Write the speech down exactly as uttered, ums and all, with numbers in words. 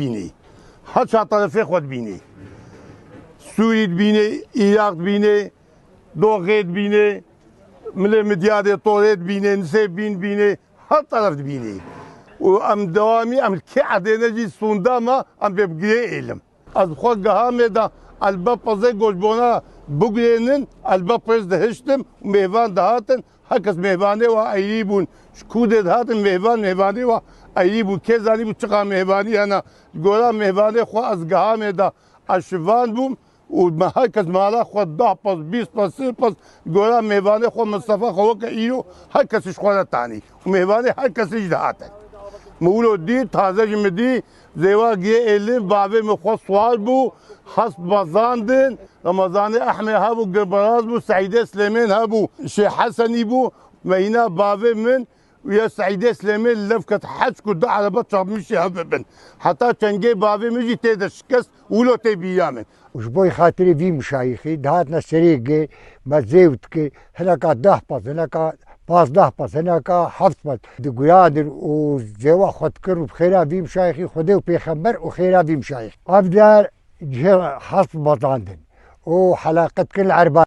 dibînê. Her çar terefê xwe dibînê. Sûrî dibînê, Îraq dibînê, Doxê dibînê, milê Midyadê, Torê dibînê, Nisêbîn dibînê, her teref dibînê. Û em dewamî, em li kê erdê ne jî sûnda me, em pê bi girê êlim. Ez xwe gihamê de, elbe pezê goşbona bigurênin, elbe pêz dihiştim û mêvan dihatin, her kes mêvanê wa eyrî bûn. Ji kûdê dihatin mêvan, mêvanê wa eyrî bû. Kê zanîbû çiqa mêvanî hene. Li gora mêvanê xwe ez gihamê de ez şivan bûm û me her kes mala xwe deh pez, bîst pez, sî pez li gora mêvanê xwe Mistefa xwe weke îro her kes ji xwe re tanî. Û mêvanê her kesî jî dihatin. Min wilo dî, taze jî min dî, zêwa giyê êlin, bavê min xwe siwar bû, hest bezandin, Remezanê Ehmê hebû, Gilberaz bû, Seîdê Silêmên hebû, Şêx Hesenî bû, me hîna bavê min û ya Seîdê Silêmên lev ket, heç ku du erebe çapmîşê hev bibin. Heta çengê bavê min jî tê de şikest, wilo tê bîra min. Û ji bo xatirê vî muşayîxî dihatine serê gê, me zêw dikir, hineka deh pez, hineka pazdeh pez, hineka heft pez. Digurandin û zêwa xwe dikir û bi xêra vî muşayîxî Xwedê û Pêxember û xêra vî muşayîxî. Ev der cihê hest bezandin û helaqe dikir li erba.